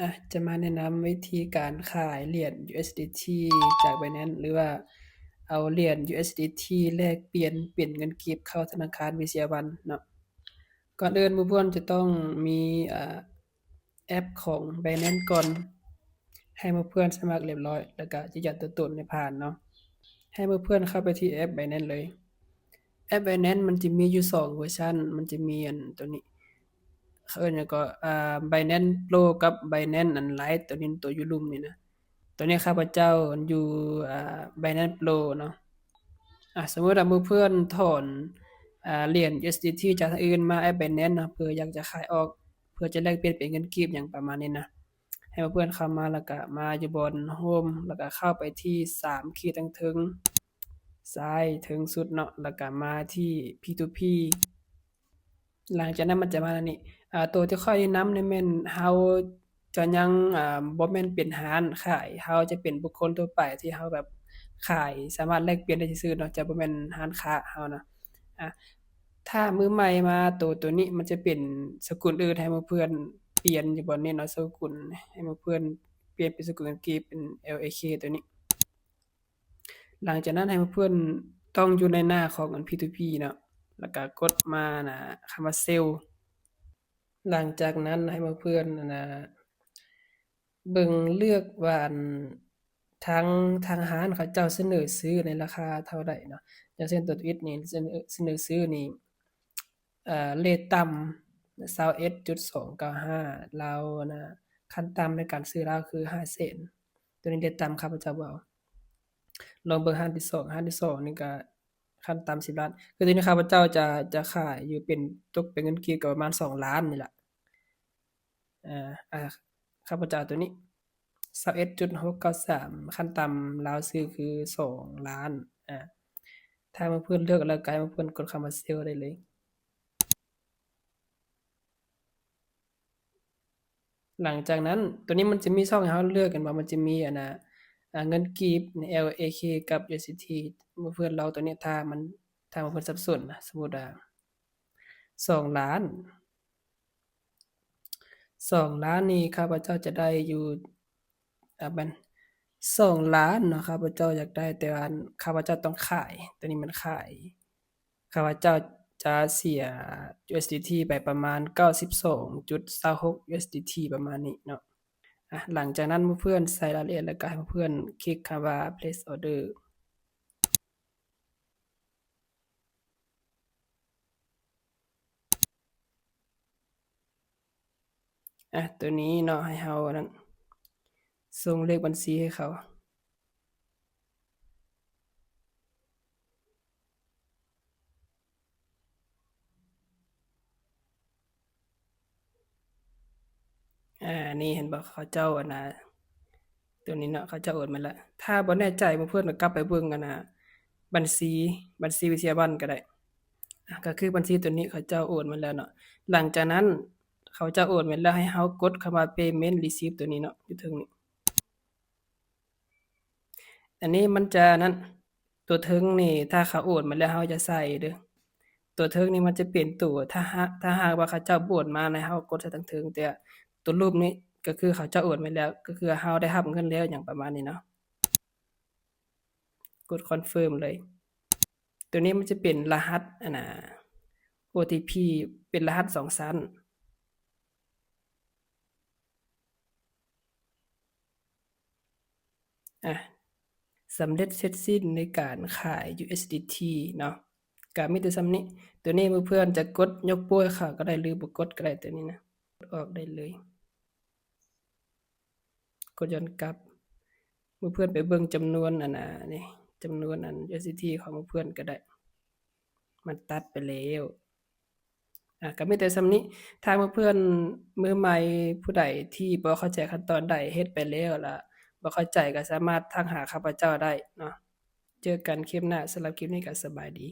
ອ່ະ ຈະມາແນະນຳວິທີການຂາຍຫຼຽນ USDT ຈາກ Binance ຫຼືວ່າເອົາຫຼຽນ USDT ແລກປ່ຽນເປັນເງິນກີບເຂົ້າທະນາຄານ VCL One ເນາະ. ກ່ອນອື່ນໝູ່ເພື່ອນຈະຕ້ອງມີ ອາ ແອັບຂອງ Binance ກ່ອນ ໃຫ້ໝູ່ເພື່ອນສະໝັກຮຽບຮ້ອຍ ແລ້ວກະຢືນຢັນຕົວຕົນໃຫ້ຜ່ານເນາະ. ໃຫ້ໝູ່ເພື່ອນເຂົ້າໄປທີ່ແອັບ Binance ເລີຍ. ແອັບ Binance ມັນຈະມີຢູ່ສອງເວີຊັນ ມັນຈະມີອັນໂຕນີ້ ເຂົາເອີ້ນຫຍັງເກາະ ອາ Binance Pro ກັບ Binance ອັນ Lite ໂຕນີ້ ໂຕຢູ່ລຸ່ມນີ້ນະ. ໂຕນີ້ຂ້າພະເຈົ້າຢູ່ ອາ Binance Pro ເນາະ. ອາ ສົມມຸດວ່າໝູ່ເພື່ອນຖອນ ອາ ຫຼຽນ USDT ຈາກທາງອື່ນມາແອັບ Binance ເນາະ ເພື່ອຢາກຈະຂາຍອອກ ເພື່ອຈະແລກປ່ຽນເປັນເງິນກີບຫຍັງປະມານນີ້ນະ. ໃຫ້ໝູ່ເພື່ອນເຂົ້າມາ ແລ້ວກະມາຢູ່ບ່ອນ Home ແລ້ວກະເຂົ້າໄປທີ່ສາມຂີດທາງເທິງ ຊ້າຍເທິງສຸດເນາະ ແລ້ວກະມາທີ່ P two P. ຫຼັງຈາກນັ້ນມັນຈະມາແນວນີ້ ອາ ໂຕທີ່ຂ້ອຍແນະນຳນີ້ແມ່ນເຮົາຈະຍັງ ອາ ບໍ່ແມ່ນເປັນຮ້ານຂາຍ ເຮົາຈະເປັນບຸກຄົນທົ່ວໄປທີ່ເຮົາແບບຂາຍ ສາມາດແລກປ່ຽນໄດ້ຊື່ໆເນາະ ຈະບໍ່ແມ່ນຮ້ານຄ້າເຮົານະ. ອາ ຖ້າມືໃໝ່ມາໂຕ ໂຕນີ້ມັນຈະເປັນສະກຸນອື່ນ ໃຫ້ໝູ່ເພື່ອນປ່ຽນຢູ່ບ່ອນນີ້ເນາະ ສະກຸນ ໃຫ້ໝູ່ເພື່ອນປ່ຽນເປັນສະກຸນອັງກິດ ເປັນ LAK ໂຕນີ້. ຫຼັງຈາກນັ້ນໃຫ້ໝູ່ເພື່ອນຕ້ອງຢູ່ໃນໜ້າຂອງອັນ P two P ເນາະ ແລ້ວກະກົດມານະ ຄຳວ່າ Sell. ຫຼັງຈາກນັ້ນໃຫ້ໝູ່ເພື່ອນ ອັນນະ ເບິ່ງເລືອກວ່າ ອັນ ທາງ ທາງຮ້ານເຂົາເຈົ້າສະເໜີຊື້ໃນລາຄາເທົ່າໃດເນາະ. ຢ່າງເຊັ່ນ ໂຕທະວິດນີ້ ສະເໜີ ສະເໜີຊື້ນີ້ ເອີ ເຣດຕ່ຳ ຊາວເອັດຈຸດສອງເກົ້າຫ້າ ລາວນະ ຂັ້ນຕ່ຳໃນການຊື້ລາວຄືຫ້າແສນ. ໂຕນີ້ເຣດຕ່ຳ ຂ້າພະເຈົ້າບໍ່ເອົາ. ລອງເບິ່ງຮ້ານທີສອງ ຮ້ານທີສອງນີ້ກະຂັ້ນຕ່ຳສິບລ້ານ ຄືໂຕນີ້ຂ້າພະເຈົ້າຈະ ຈະຂາຍຢູ່ເປັນ ຕົກເປັນເງິນກີບກະປະມານສອງລ້ານນີ້ລະ. ອາ ອາ ຂ້າພະເຈົ້າເອົາໂຕນີ້ ຊາວເອັດຈຸດຫົກເກົ້າສາມ ຂັ້ນຕ່ຳລາວຊື້ຄືສອງລ້ານ. ອາ ຖ້າໝູ່ເພື່ອນເລືອກແລ້ວກະໃຫ້ໝູ່ເພື່ອນກົດຄຳວ່າ Sell ໄດ້ເລີຍ. ຫຼັງຈາກນັ້ນ ໂຕນີ້ມັນຈະມີຊ່ອງໃຫ້ເຮົາເລືອກ ເຫັນບໍ່? ມັນຈະມີອັນນະ ອາ ເງິນກີບ LAK ກັບ USDT. ໝູ່ເພື່ອນລອງໂຕນີ້ ຖ້າມັນ ຖ້າໝູ່ເພື່ອນສັບສົນນະ ສົມມຸດວ່າສອງລ້ານ ສອງລ້ານນີ້ ຂ້າພະເຈົ້າຈະໄດ້ຢູ່ ອາ ແມ່ນສອງລ້ານເນາະ ຂ້າພະເຈົ້າຢາກໄດ້ ແຕ່ວ່າຂ້າພະເຈົ້າຕ້ອງຂາຍ ໂຕນີ້ມັນຂາຍ ຂ້າພະເຈົ້າຈະເສຍ USDT ໄປປະມານເກົ້າສິບສອງຈຸດຊາວຫົກ USDT ປະມານນີ້ເນາະ. ອາ ຫຼັງຈາກນັ້ນໝູ່ເພື່ອນໃສ່ລາຍລະອຽດ ແລ້ວກະໃຫ້ໝູ່ເພື່ອນຄລິກຄຳວ່າ Place Order. ອາ ໂຕນີ້ເນາະ ໃຫ້ເຮົາອັນນັ້ນ ສົ່ງເລກບັນຊີໃຫ້ເຂົາ. ອາ ນີ້ເຫັນບໍ່? ເຂົາເຈົ້າອັນນະ ໂຕນີ້ເນາະ ເຂົາເຈົ້າໂອນມາແລ້ວ. ຖ້າບໍ່ແນ່ໃຈ ໝູ່ເພື່ອນກະກັບໄປເບິ່ງອັນນະ ບັນຊີ ບັນຊີ VCL One ກະໄດ້. ອາ ກະຄືບັນຊີໂຕນີ້ເຂົາເຈົ້າໂອນມາແລ້ວເນາະ. ຫຼັງຈາກນັ້ນເຂົາເຈົ້າໂອນມາແລ້ວ ໃຫ້ເຮົາກົດຄຳວ່າ Payment Receipt ໂຕນີ້ເນາະ ຢູ່ເທິງນີ້. ອັນນີ້ມັນຈະນັ້ນ ຕົວເທິງນີ້ ຖ້າເຂົາໂອນມາແລ້ວເຮົາຈະໃສ່ເດີ. ຕົວເທິງນີ້ມັນຈະເປັນຕົວ ຖ້າຫາກ ຖ້າຫາກວ່າເຂົາເຈົ້າບໍ່ໂອນມາ ໃຫ້ເຮົາກົດໃສ່ທາງເທິງ ແຕ່ຕົວຮູບນີ້ກະຄືເຂົາເຈົ້າໂອນມາແລ້ວ ກະຄືເຮົາໄດ້ຮັບເງິນແລ້ວ ຫຍັງປະມານນີ້ເນາະ. ກົດ Confirm ເລີຍ. ໂຕນີ້ມັນຈະເປັນລະຫັດ ອັນນະ ໂອທີພີ ເປັນລະຫັດສອງຊັ້ນ. ອາ ສຳເລັດເສັດສິ້ນໃນການຂາຍ USDT ເນາະ ກະມີແຕ່ສ່ຳນີ້. ໂຕນີ້ໝູ່ເພື່ອນຈະກົດຍົກໂປ້ໃຫ້ເຂົາກະໄດ້ ຫຼືບໍ່ກົດກະໄດ້ ໂຕນີ້ນະ ກົດອອກໄດ້ເລີຍ. ກົດຍ້ອນກັບ ໝູ່ເພື່ອນໄປເບິ່ງຈຳນວນອັນນະ ນີ້ ຈຳນວນອັນ USDT ຂອງໝູ່ເພື່ອນກະໄດ້ ມັນຕັດໄປແລ້ວ. ອາ ກະມີແຕ່ສ່ຳນີ້. ຖ້າໝູ່ເພື່ອນມືໃໝ່ຜູ້ໃດທີ່ບໍ່ເຂົ້າໃຈຂັ້ນຕອນໃດ ເຮັດໄປແລ້ວລະບໍ່ເຂົ້າໃຈ ກະສາມາດທັກຫາຂ້າພະເຈົ້າໄດ້ເນາະ. ເຈີກັນຄລິບໜ້າ. ສຳລັບຄລິບນີ້ກະສະບາຍດີ.